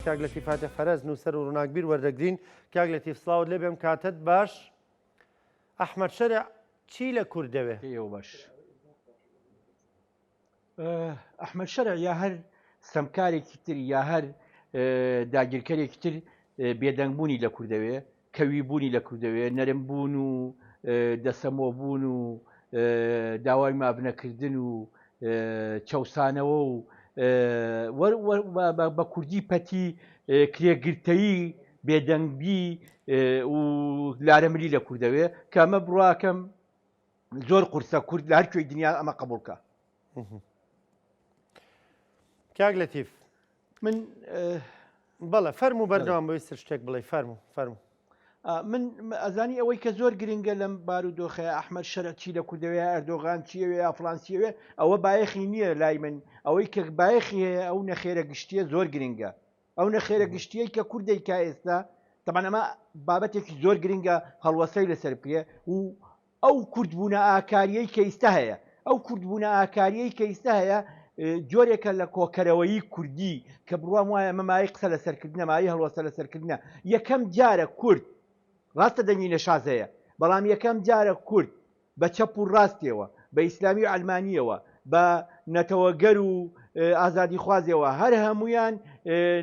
کاک لەتیف فاتح فەرەز نووسەر و ڕووناکبیر وەردەگرین. کاک لەتیف سڵاوت لێ بێم کاتت باش. ئەحمەد شەرع چی لە کورد دەوێ؟ ئێوە باش. ئەحمەد شەرع یا هەر ستەمکارێکی تر یا هەر داگیرکەرێکی تر بێدەنگبوونی لە کورد دەوێ، کەوی بوونی لە کورد دەوێ، نەرم بوون و دەسەمۆ بوون و داوای ماف نەکردن و چەوسانەوە و بە کوردی پەتی کرێگرتەیی بێدەنگی و لارەملی لە کورد دەوێ کە ئەمە بڕواکەم زۆر قورسە کورد لە هەر کوێی دنیا ئەمە قبوڵکە. کاک لەتیف من بەڵێ فەرموو بەردەوام بە ویستت شتێک بڵێ فەرموو فەرموو. من ئەزانی ئەوەی کە زۆر گرنگە لەم بارودۆخەیە ئەحمەد شەرع چی لە کوردەوەیە ئەردۆغان چیەوێ یا فلان چیەوێ ئەوە بایەخی نییە لای من ئەوەی کە بایەخی هەیە ئەو نەخێرە گشتیە زۆر گرنگە ئەو نەخێرە گشتیەی کە کوردەی کا ئێستا تەبعەن ئەمە بابەتێکی زۆر گرنگە هەڵوەسەی لەسەر بکرێ و ئەو کوردبوونە ئاکاریەی کە ئیستا هەیە ئەو کوردبوونە ئاکاریەی کە ئیستا هەیە جۆرێکە لە کۆکەرەوەیی کوردی کە بڕوام وایە ئەمە مایەی قسە لەسەرکردنە مایەی هەڵوەستە لەسەرکردنە یەکەم جارە کورد ڕاستە دەنگی نەشاز هەیە بەڵام یەکەم جارە کورد بە چەپ و ڕاستیەوە، بە ئیسلامی و عەلمانیەوە، بە نەتەوەگەر و ئازادیخوازیەوە، هەر هەموویان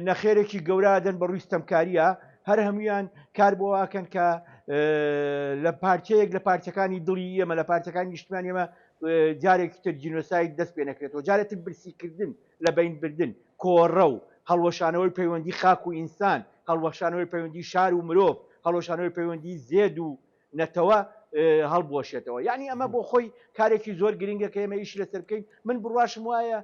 نەخێرێکی گەورە ئەدەن بە ڕووی ستەمکارییا، هەر هەموویان کار بۆ ئەکەن کە لە پارچەیەک لە پارچەکانی دڵی ئێمە، لە پارچەکانی نیشتمانی ئێمە جارێکی تر جینۆساید دەست پێ نەکرێتەوە، جارێ تر برسیکردن، لە بەین بردن، کۆڕەو، هەڵوەشانەوەی پەیوەندی خاک و ئینسان، هەڵوەشانەوەی پەیوەندی شار و مرۆڤ، هەڵوەشانەوەی پەیوەندی زێد و نەتەوە هەڵبوەشێتەوە یعنی ئەمە بۆ خۆی کارێکی زۆر گرنگە کە ئێمە ئیشی لەسەر بکەین من بڕواشم وایە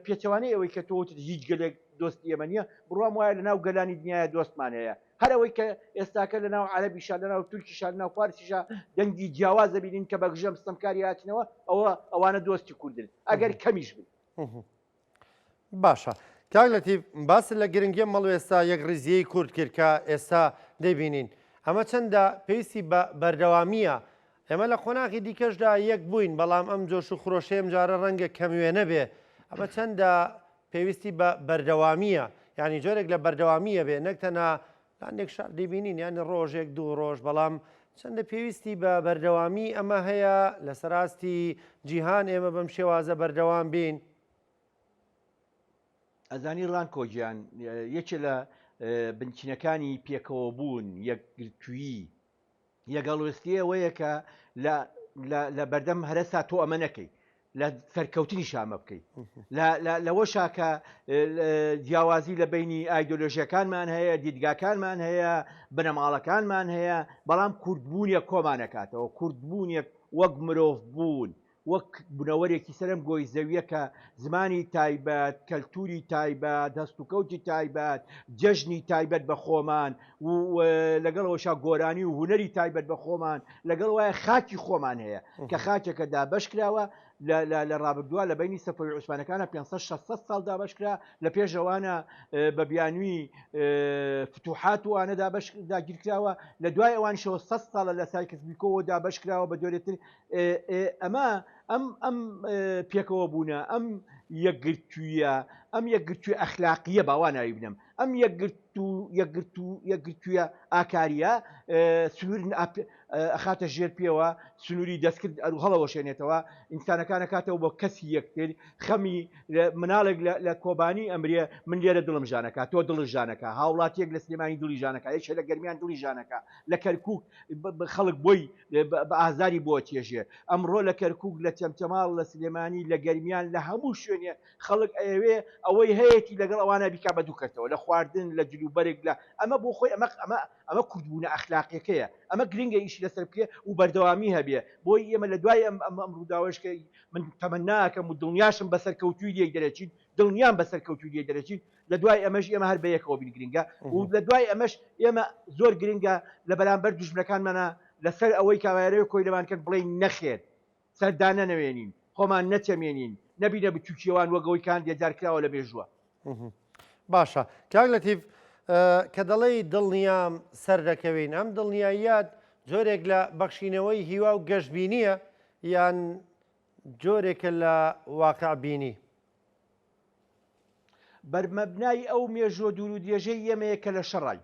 پێچەوانەی ئەوەی کە تۆ وتت هیچ گەلێک دۆستی ئێمە نییە بڕوام وایە لەناو گەلانی دنیاە دۆستمان هەیە هەر ئەوەی کە ئێستاکە لەناو عەرەبیشا لەناو تورکیشا لەناو فارسیشا دەنگی جیاواز دەبینین کە بە گژەم ستەمکاری هاتنەوە ئەوە ئەوانە دۆستی کوردن ئەگەر کەمیش بن. باشە کاک لەتیف باست لە گرنگی ئەم هەڵوێستە یەکڕیزییەی کورد کرد کە ئێستا دەیبینین ئەمە چەندە پێویستی بە بەردەوامییە ئێمە لە قۆناغی دیکەشدا یەک بووین بەڵام ئەم جۆش و خرۆشەی ئەم جارە ڕەنگە کەم وێنە بێ ئەمە چەندە پێویستی بە بەردەوامییە یعنی جۆرێک لە بەردەوامییە بێ نەک تەنها لە هەندێک شار دەیبینین یعنی ڕۆژێک دوو ڕۆژ بەڵام چەندە پێویستی بە بەردەوامی ئەمە هەیە لەسەر ئاستی جیهان ئێمە بەم شێوازە بەردەوام بین؟ ئەزانی ڕانکۆ گیان یەکێ لە بنچینەکانی پێکەوەبوون، یەکگرتوویی، یەکهەڵوێستی ئەوەیە کە لە لە بەردەم هەرەسا تۆ ئەمە نەکەی لە سەرکەوتنیشا ئەمە بکەی لەوەشا کە جیاوازی لە بینی ئایدۆلۆژیەکانمان هەیە دیدگاکانمان هەیە بنەماڵەکانمان هەیە بەڵام کوردبوونیە کۆمانەکاتەوە کوردبوونیەک وەک مرۆڤ بوون وەک بونەوەرێکی سەر ئەم گۆی زەویە کە زمانی تایبەت، کەلتوری تایبەت، هەستوکەوتی تایبەت، جەژنی تایبەت بە خۆمان و لەگەڵ ئەوەشا گۆرانی و هونەری تایبەت بە خۆمان، لەگەڵ وایە خاکی خۆمان هەیە کە خاکێکە دابەش کراوە لە ڕابردووە لە بەینی سەفەوی عوسمانەکانە 500 600 ساڵ دابەش کرا لە پێش ئەوانە بە بیانوی فتوحات و ئانە دابەش داگیرکراوە لە دوای ئەوانیشەوە 100 ساڵە لە سایکس بیکۆوە دابەش کراوە بە جۆرێتر ئەمە ئەم ئەم پێکەوە بوونە ئەم یەکگرتوویە ئەم یەکگرتووی ئەخلاقیە باوا ناوی بنەم ئەم یەکگرتو یەکگرتو یەکگرتوویە ئاکاریە سنوور ئەخاتە ژێر پێوە سنووری دەستکرد ئەرو هەڵەوەشێنێتەوە ئینسانەکان ئەکاتەوە بۆ کەسی یەکتر خەمی مناڵێک لە کۆبانی ئەمرێ من لێرە دڵم ژانەکە تۆ دڵ ژانەکە هاوڵاتیەک لە سلێمانی دڵی ژانەکە یەکێ لە گەرمیان دڵی ژانەکە لە کەرکک خەڵک بۆی بە ئازاری بۆ چێژێ ئەمڕۆ لە کەرکک لە چەمچەماڵ لە سلێمانی لە گەرمیان لە هەموو شوێنێ خەڵک ئەیەوێ ئەوەی هەیەتی لەگەڵ ئەوانە بیکا بە دوو کەرتەوە لە خواردن لە جلوبەرگ لە ئەمە بۆ خۆی ئەمە ئەمە ئەمە کوردبوونە ئەخلاقیەکەیە ئەمە گرنگە ئیشی لەسەر بکرێ و بەردەوامی هەبێ بۆی ئێمە لە دوای ئەم ئەم ئەم ڕووداوەش کە من تەمەناکەم و دڵنیاشم بە سەرکەوتووی لێی دەرەچین دڵنیام بە سەرکەوتووی لێی دەرەچین لە دوای ئەمەش ئێمە هەر بەیەکەوە بین گرنگە و لە دوای ئەمەش ئێمە زۆر گرنگە لە بەرامبەر دوژمنەکانمانە لەسەر ئەوەی کە ئەیانەوێ کۆیلەمان کەن بڵێین نەخێر سەر دانەنەوێنین خۆمان نەچەمێنین نەبینە بچوکیەوان وەک ئەوەی کە هەندێ جار کراوە لە مێژووە. باشە کاک لەتیف کە دەڵێی دڵنیام سەردەکەوین ئەم دڵنیاییات جۆرێک لە بەخشینەوەی هیوا و گەشبینیە یان جۆرێکە لە واقع بینی؟ بەرمەبنای ئەو مێژووە دوور و درێژەی ئێمەیە کە لە شەڕای.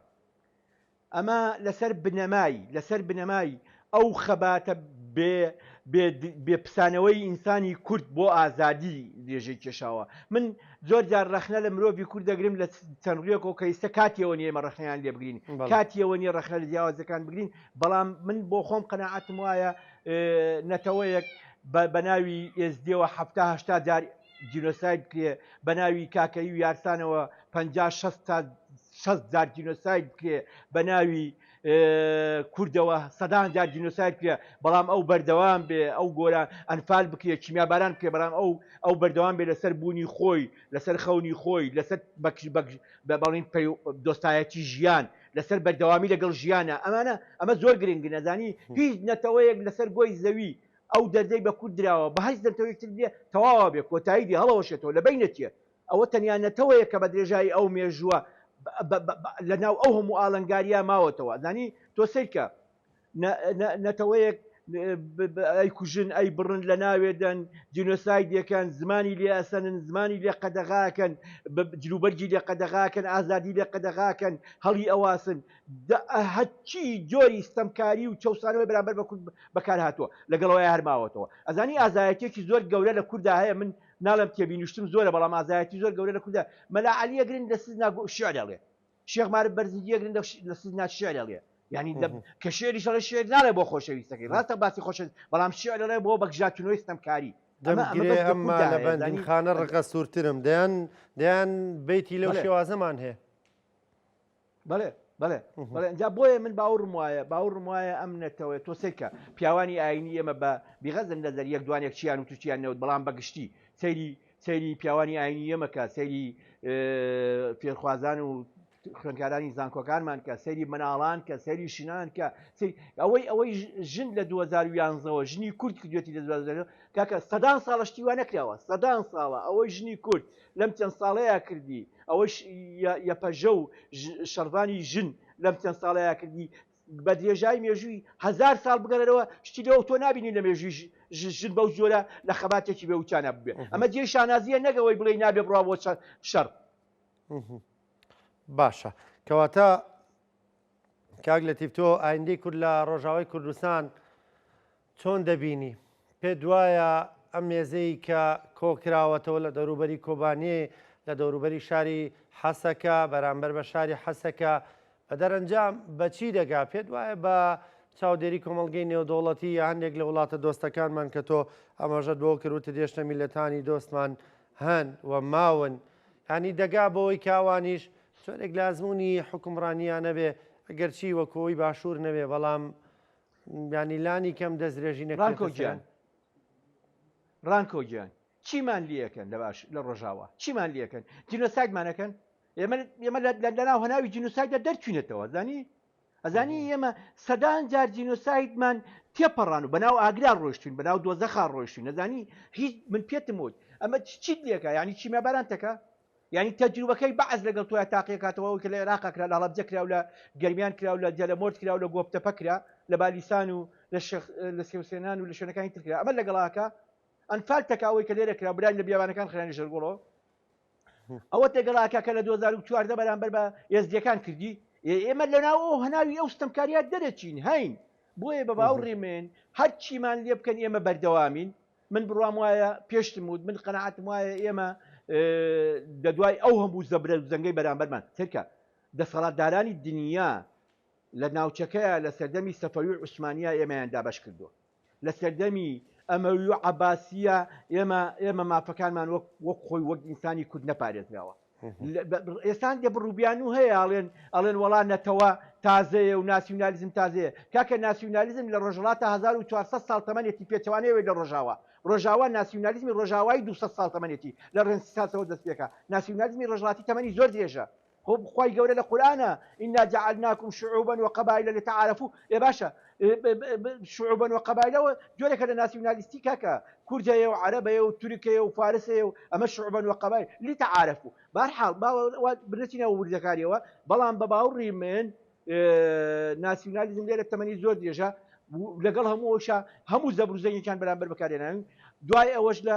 ئەمە لەسەر بنەمای لەسەر بنەمای ئەو خەباتە بێ بێ بێ پسانەوەی ئینسانی کورد بۆ ئازادی درێژەی کێشاوە. من زۆر جار ڕەخنە لە مرۆڤی کورد دەگرم لە چەند ڕوویەکەوە کە ئیستە کاتیەوە نییە ئێمە ڕەخنەیان لێ بگرین، کاتیەوە نییە ڕەخنە لە جیاوازیەکان بگرین، بەڵام من بۆ خۆم قەناعەتم وایە نەتەوەیەک بە ناوی ئێزدیەوە 70 هەشتا جار جینۆساید بکرێ، بە ناوی کاکەیی و یارسانەوە 50 60 تا 60 جار جینۆساید بکرێ، بە ناوی کوردەوە سەدان جار جینۆساید بکرێ، بەڵام ئەو بەردەوام بێ، ئەو گۆران ئەنفال بکرێ، کیمیاباران بکرێ، بەڵام ئەو ئەو بەردەوام بێ لەسەر بوونی خۆی، لەسەر خەونی خۆی، لەسەر بەڵین دۆستایەتی ژیان، لەسەر بەردەوامی لەگەڵ ژیانە. ئەمانە ئەمە زۆر گرنگن. ئەزانی هیچ نەتەوەیەک لەسەر گۆی زەوی ئەو دەردەی بە کورد دراوە بە هەیچ نەتەوەیەک تر نییە تەواوە بێ کۆتایی دێ هەڵەوەشێتەوە لە بەین نەچێ. ئەوە تەنیا نەتەوەیە کە بە درێژایی ئەو مێژووە لە ناو ئەو هەموو ئالنگاریە ماوەتەوە. ئەزانی تۆ سەیرکە نەتەوەیەک ئەیکوژن ئەیبڕن لە ناوێ دەن جینۆسایدێکەن زمانی لێ ئەسەنن زمانی لێ قەدەغاکەن جلوبەرگی لێ قەدەغاکەن ئازادی لێ قەدەغاکەن هەڵی ئەواسن هەرچی جۆری ستەمکاری و چەوسانەوەی بەرامبەر بە کورد بەکار هاتووە لەگەڵەوەی هەرماوەتەوە ئەزانی ئازایەتێکی زۆر گەورە لە کووردا هەیە من ناڵێم تێبینیشتم زۆرە بەڵام ئازایەتی زۆر گەورە لە کووردا مەلا عەلیە گرن لە سزنا شعر ئەڵێ شێخ مارف بەرزنجیە گرن لە سزنا شعر ئەڵێ یعنی کە شعری شەڵێ شعر ناڵێ بۆ خۆشەویستەکەی ڕاستە باسی خۆشەویست بەڵام شعر ئەڵێ بۆ بەگژاچوونەوەی ستەمکاری دەمگرێ ئەمما لە بەندینخانە ڕقە سوورترم دەیان دەیان بەیتی لەو شێوازەمان هەیە. بەڵێ بەڵێ بەڵێ ئینجا بۆیە من باوەڕم وایە باوەڕم وایە ئەم نەتەوەیە تۆ سەیرکە پیاوانی ئاینی ئێمە بە بیغەزن نەزەر یەک دوانێک چیان و توچیان نەوت بەڵام بە گشتی سەیری سەیری پیاوانی ئاینی ئێمە کە سەیری فێرخوازان و خوێندکارانی زانکۆکانمان کە سەیری مناڵان کە سەیری ژنان کە ئەوەی ئەوەی ژن لە 2011ەوە ژنی کورد کردێتی لە 2011 کاکە سەدان ساڵە شتی وا نەکراوە سەدان ساڵە ئەوەی ژنی کورد لەم چەند ساڵەیە کردی ئەوەش یەپەژە و شەڕڤانی ژن لەم چەند ساڵەیە کردی بە درێژای مێژووی هزار ساڵ بگەڕێرەوە شتی لەوە تۆ نبینی لە مێژووی ژن بەو جۆرە لە خەباتێکی بێ وچانە ببێ ئەمە جێی شانازیە نەگەوەی بڵێ نابێ بڕوا بۆ شەڕ. باشە کەواتە کاک لەتیف تۆ ئایندەی کورد لە ڕۆژاوای کوردستان چۆن دەبینی؟ پێت وایە ئەم مێزەی کە کۆکراوەتەوە لە دەوروبەری کۆبانێ، لە دەوروبەری شاری حەسەکە، بەرامبەر بە شاری حەسەکە، بە دەرەنجام بە چی دەگا؟ پێت وایە بە چاودێری کۆمەڵگەی نێودەوڵەتی یا هەندێک لە وڵاتە دۆستەکانمان کە تۆ ئاماژەت بەوە کرد وتت هێشتا میللەتانی دۆستمان هەن و ماون، یانی دەگا بەوەی کە ئەوانیش جۆرێک لە ئەزموونی حوکمڕانییان هەبێ، ئەگەرچی وەکو ئەوی باشوور نەبێ، بەڵام یانی لانی کەم دەستدرێژی نەکرێتە ڕانکۆ سەریان. گیان ڕانکۆ گیان چیمان لێکەن لە باش لە ڕۆژاوا چیمان لێکەن جینۆسایدمان ئەکەن ئێمە ئێمە لە لە لەناو هەناوی جینۆسایددا دەرچوینەتەوە زانی ئەزانی ئێمە سەدان جار جینۆسایدمان تێپەڕان و بەناو ئاگرا ڕۆیشتوین بەناو دۆزەخا ڕۆیشتوین ئەزانی هیچ من پێتم وت ئەمە چیت لێکە یعنی کیمیاباران تەکە یانی تەجروبەکەی بەعس لەگەڵ تۆیا تاقیەکاتەوە ئەوەی کە لە عێراقا کرا لە هەڵەبجە کرا و لە گەرمیان کرا و لە جەلەمۆرد کرا و لە گۆپتەپە کرا لە بالیسان و لە شێخ لە سێوسێنان و لە شوێنەکانی تر کرا ئەمە لەگەڵاکە ئەنفال تەکا ئەوەی کە لێرە کرا برایم لە بیابانەکان خرانی ژێرگۆڵەوە ئەوە تێگەڵاکە کە لە 2014 بەرامبەر بە ئێزدیەکان کردی ئێمە لەناو ئەو هەناوی ئەو ستەمکاریە دەرەچین هەین بۆیە بە باوڕی من هەرچیمان لێ بکەن ئێمە بەردەوامین من بڕوام وایە پێشتم وت من قەناعەتم وایە ئێمە لە دوای ئەو هەموو زەبرە و زەنگەی بەرامبەرمان ترکە دەسەڵاتدارانی دنیا لە ناوچەکەیە لە سەردەمی سەفەوی و عوسمانیا ئێمەیان دابەش کردووە لە سەردەمی ئەمەوی و عەباسیە ئێمە ئێمە مافەکانمان وەک وەک خۆی وەک ئینسانی کورد نەپارێزراوە ئێستا هەندێ بڕوبیانوو هەیە ئەڵێن ئەڵێن وەڵا نەتەوە تازەیە و ناسیونالیزم تازەیە کاکە ناسیونالیزم لە ڕۆژهەڵاتە 1400 ساڵ تەمەنێتی پێچەوانەیەوەی لە ڕۆژاوا ڕۆژاوا ناسیونالیزمی ڕۆژاوایی 200 ساڵ تەمەنێتی لە ڕێنسیسانسەوە دەست پێکا ناسیونالیزمی ڕۆژهەڵاتی تەمەنی زۆر درێژە خۆ خوای گەورە لە قورئانە انا جعلناکم شعوبا وقبائل لتعارفوا ئێ باشە شعوبا وقبائلەوە جۆرێکە لە ناسیونالیستی کاکە کورد هەیە و عەرەب هەیە و تورک هەیە و فارس هەیە و ئەمە شعوبا وقبائل لتعارفوا بەهەرحاڵ با بنەچینەوە وردەکاریەوە بەڵام بە باوڕی من ناسیونالیزم لێرە تەمەنی زۆر درێژە لەگەڵ هەموو ئەوشا هەموو زەبر و زەنگێکیان بەرامبەر بەکارهێناوین. دوای ئەوەش لە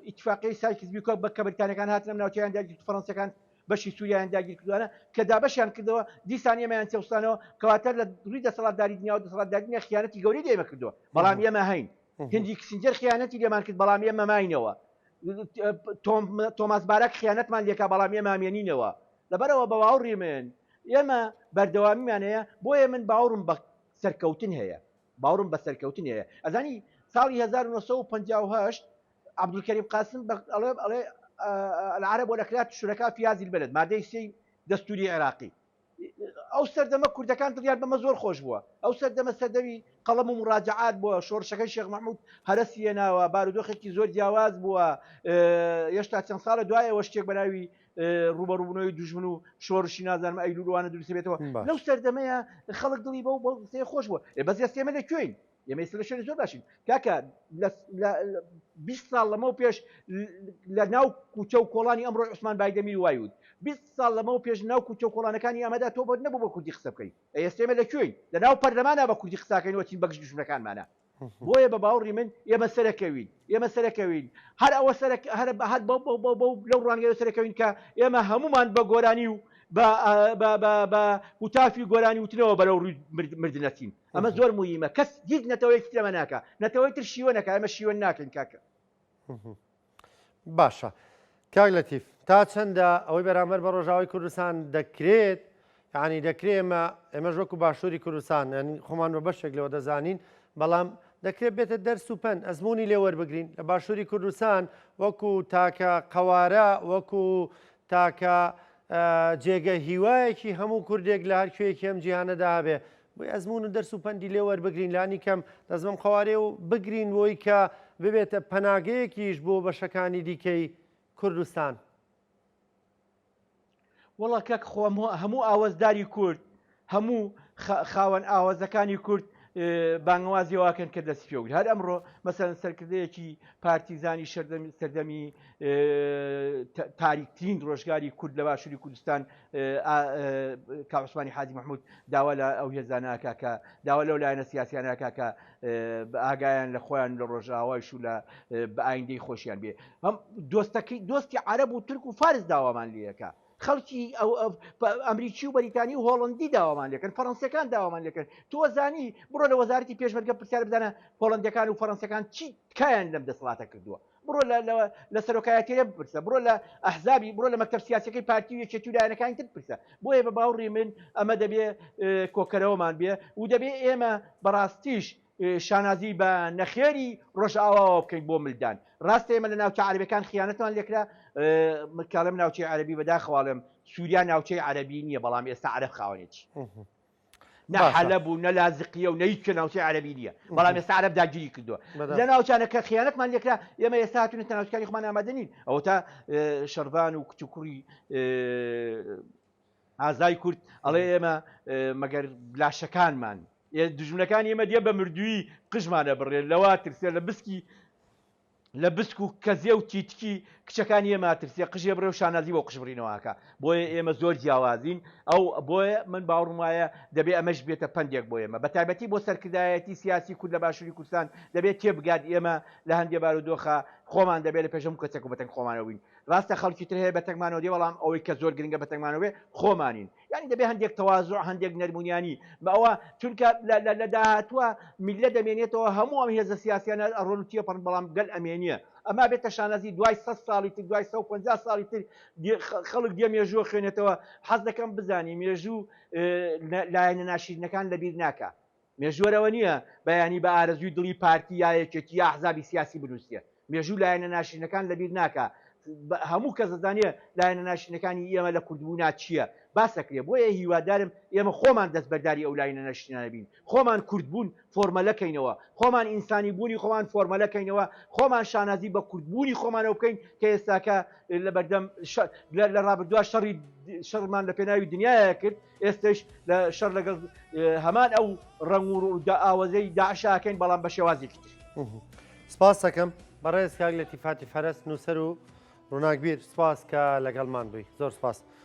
ئیتفاقی سایکس بیکۆ بە کە بەریتانەکان هاتنە ناوچەیان داگیر فەرەنسیەکان بەشی سووریایان داگیر کردوانە کە دابەشیان کردەوە دیسان ئێمەیان چەوسانەوە کەواتە لە ڕووی دەسەڵاتداری دنیا و دەسەڵاتداری دنیا خیانەتی گەورەی لە ئێمە کردووە بەڵام ئێمە هەین هندی کسینجەر خیانەتی لێمان کرد بەڵام ئێمە ماینەوە تۆماس باراک خیانەتمان لێکا بەڵام ئێمە ئامێنینەوە لەبەرەوە بە باوەڕی من ئێمە بەردەوامیمان هەیە بۆیە من باوەڕم بە سەرکەوتن هەیە باوەڕم بە سەرکەوتن هەیە ئەزانی ساڵی 1958 عبدالکریم قاسم ئەڵێ ئەڵێ العرب والأكراد شركاء في هذه البلد مادەی سێی دەستوری عێراقی ئەو سەردەمە کوردەکان دڵیان بەمە زۆر خۆش بووە ئەو سەردەمە سەردەمی قەڵەم و مراجعات بووە شۆڕشەکەی شێخ محمود هەرەسی هێناوە بارودۆخێکی زۆر جیاواز بووە هێشتا چەند ساڵە دوایەوە شتێک بەناوی ڕوبەڕوبوونەوەی دوژمن و شۆڕشی نازانم ئەیلولوانە دروست بێتەوە لەو سەردەمەیە خەڵک دڵی بەو بەو قسەیە خۆش بووە بەس ئێستا ئێمە لە کوێین ئێمە ئێستا لە شوێنی زۆر باشین کاکە لە 20 ساڵ لەمەو پێش لە ناو کوچە و کۆڵانی ئەمڕۆ عوسمان بایدەمیر وای وت 20 ساڵ لەمەو پێش ناو کوچە و کۆڵانەکانی ئەمەدا تۆ بۆت نەبوو بە کوردی قسە بکەی ئێستا ئێمە لە کوێین لە ناو پەرلەمانە بە کوردی قساکەین وەچین بەگژ دوژمنەکانمانە بۆیە بە باوەڕی من ئێمە سەرەکەوین ئێمە سەرەکەوین هەر ئەوە سەرەک هەر هەر بەو بەو بەو بەو لەو ڕوانگەیەوە سەرەکەوین کە ئێمە هەمومان بە گۆرانی و بە بە بە بە هوتافی گۆرانی وتنەوە بەرەو ڕووی مردنەچین ئەمە زۆر موهیمە کەس هیچ نەتەوەیەکی تر ئەمە ناکا نەتەوەی تر شیوە نەکا ئێمە شیوە ناکەین کاکە. باشە کاک لەتیف تا چەندە ئەوەی بەرامبەر بە ڕۆژاوای کوردستان دەکرێت یعنی دەکرێت ئێمە ئێمەش وەکو باشووری کوردستان ینی خۆمان بە بەشێک لەوە دەزانین بەڵام دەکرێت بێتە دەرس و پەند ئەزمموی لێ وەربگرین لە باشووری کوردستان وەکو تاکە قەوارە وەکو تاکە جێگە هیوایەکی هەموو کوردێک لە هەر کوێیەکی ئەم جیهانەدا هەبێ بۆی ئەزموون و دەرس و پەندی لێ وەربگرین لانی کەم دەست بەم قەوارەیە و بگرین بۆی کە ببێتە پەناگەیەکیش بۆ بەشەکانی دیکەی کوردستان. وەڵا کاک خۆ هەموو ئاوەزداری کورد هەموو خاوەن ئاوازەکانی کورد بانگەوازی واکەن کە دەستی پێ هەر ئەمڕۆ مەسەن سەرکردەیەکی پارتیزانی سەردەمی تاریکترین ڕۆژگاری کورد لە باشووری کوردستان کاک عوسمانی حاجی محمود داوا لە ئەو هێزانە ئەکا کە داوا لەو لایەنە سیاسیانە ئەکا کە ئاگایان لە خۆیان لە ڕۆژئاوایش و لە بە ئایندەی خۆشیان بێ هەم دۆستەکەی دۆستی عەرەب و تورک و فارس داوامان لێەکە خەڵکی ئەو ئەمریکی و بەریتانی و هۆڵندی داوامان لەکەن فەڕەنسیەکان داوامان لەکەن تۆ زانی بڕۆ لە وەزارەتی پێشمەرگە پرسیار بزانە هۆڵندەکان و فەڕەنسەکان چی تکایان لەم دەسەڵاتە کردووە بڕۆ لە سەرۆکایەتیە بپرسە بڕۆ لە ئەحزابی بڕۆ لە مەکتەب سیاسەکەی پارتی و یەکێتی و لایەنەکانی تر بپرسە بۆیە بە باوڕی من ئەمە دەبێ کۆکەرەوەمان بێ و دەبێ ئێمە بەڕاستیش شانازی بە نەخێری ڕۆژئاواوە بکەین بۆ ملدان ڕاستە ئێمە لە ناوچە عەرەبەکان خیانەتمان لێکرا کاڵم ناوچەی عەرەبی بەداخەواڵێم سووریا ناوچەی عەرەبی نییە بەڵام ئێستا عەرەب خاوەنێتی نە حەلەب و نە لازقیە و نە هیچ ناوچەی عەرەبی نییە بەڵام ئێستا عەرەب داگیری کردووە لە ناوچانە کە خیانەتمان لێکرا ئێمە ئێستا هاتوونەتە ناوچەکانی خۆمان ئامادە نین ئەوە تا شەڕڤان و کچ و کوڕی ئازای کورد ئەڵێ ئێمە مەگەر لاشەکانمان دژمنەکانی ئێمە دێ بە مردووی قژمانە بڕێ لەوە ترسێ لە بسکی لە بسک و کەزێ و تیتکی کچەکانی ئێمە ئەترسێ قژێ بڕێ و شانازی بۆ قژ بڕینەوە ئەکا بۆیە ئێمە زۆر جیاوازین ئەو بۆیە من باوەڕم وایە دەبێ ئەمەش بێتە پەندێک بۆ ئێمە بە تایبەتی بۆ سەرکردایەتی سیاسی کورد لە باشووری کوردستان دەبێت تێبگات ئێمە لە هەندێ بارودۆخە خۆمان دەبێت لە پێش هەموو کەسێک و بەتەنگ خۆمانەوە بین ڕاستە خەڵکی تر هەیە بەتەنگمانەوە دێ بەڵام ئەوەی کە زۆر گرنگە بەتەنگمانەوە بێ خۆمانین یانی دەبێ هەندێک تەوازوع هەندێک نەرمونیانی بە ئەوە چونکە لە داهاتووە میللەت دەمێنێتەوە هەموو ئەم هێزە سیاسیانە ئەڕۆن و تێپەڕن بەڵام گەل ئەمێنیە ئەما بێتە شانازی دوای 100 ساڵی تر دوای 150 ساڵی تر خەڵک دێ مێژووە خوێنێتەوە حەز دەکەم بزانی مێژوو لایەنە ناشیرنەکان لەبیر ناکا مێژوو ئەوە نییە بەیانی بە ئارەزووی دڵی پارتی یا یەکێتی یا ئەحزابی سیاسی بنووسرێ. مێژوو لایەنە ناشرینەکان لەبیر ناکا. هەموو کەس دەزانێ لایەنە ناشرینەکانی ئێمە لە کوردبوونا چییە. باس ئەکرێ. بۆیە هیوادارم ئێمە خۆمان دەستبەرداری ئەو لاینە ناشرینانە بین. خۆمان کوردبوون فۆرمەلە کەینەوە. خۆمان ئینسانی بوونی خۆمان فۆرمەلە کەینەوە. خۆمان شانازی بە کوردبوونی خۆمانەوە بکەین کە ئێستاکە لەبەردەم لە ڕابردووا شەڕی شەڕمان لە پێناوی دنیایا کرد. ئێستەش لە شەڕ لەگەڵ هەمان ئەو ڕەنگ و ئاوەزەی داعشاکەین بەڵام بە شێوازێکی تر. سپاس دەکەم بەڕێز کاک لەتیفاتی فەرەست نووسەر و ڕووناکبیر سپاس کە لەگەڵمان بووی زۆر سپاس.